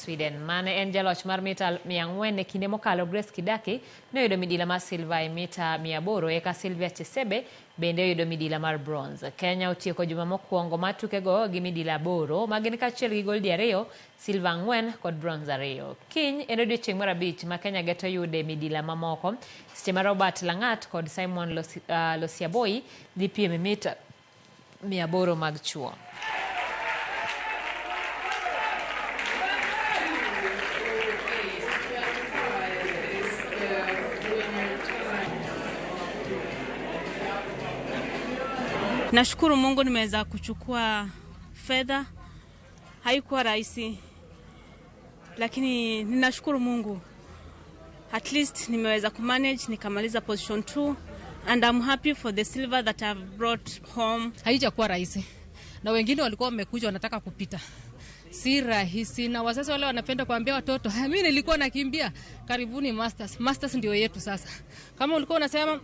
Sweden. Mane en jaloch mar mita 400 e kinde mokalo Grace Kidaki ne oyudo midila mar silver e mita 800 eka Sylvia Chesebe bende oyudo midila mar bronze. Kenya otieko juma mokwongo mar tukego gi midila 8 magin kaachiel gi goldi 2, silver 4 kod bronze 2. Kiny en odiochieng' mar 5 ma Kenya geto yude midila mamoko seche ma Robert Langat kod Simon Losiaboi dhi piem e mita 800 mag chuo. Nashukuru Mungu nimeweza kuchukua fedha. Haikuwa rahisi, lakini ninashukuru Mungu. At least nimeweza kumanage nikamaliza position 2 and I'm happy for the silver that I've brought home. Haijakuwa rahisi, na wengine walikuwa wamekuja wanataka kupita, si rahisi. Na wazazi wale wanapenda kuambia watoto, mimi nilikuwa nakimbia, karibuni masters. Masters ndio yetu sasa. Kama ulikuwa unasema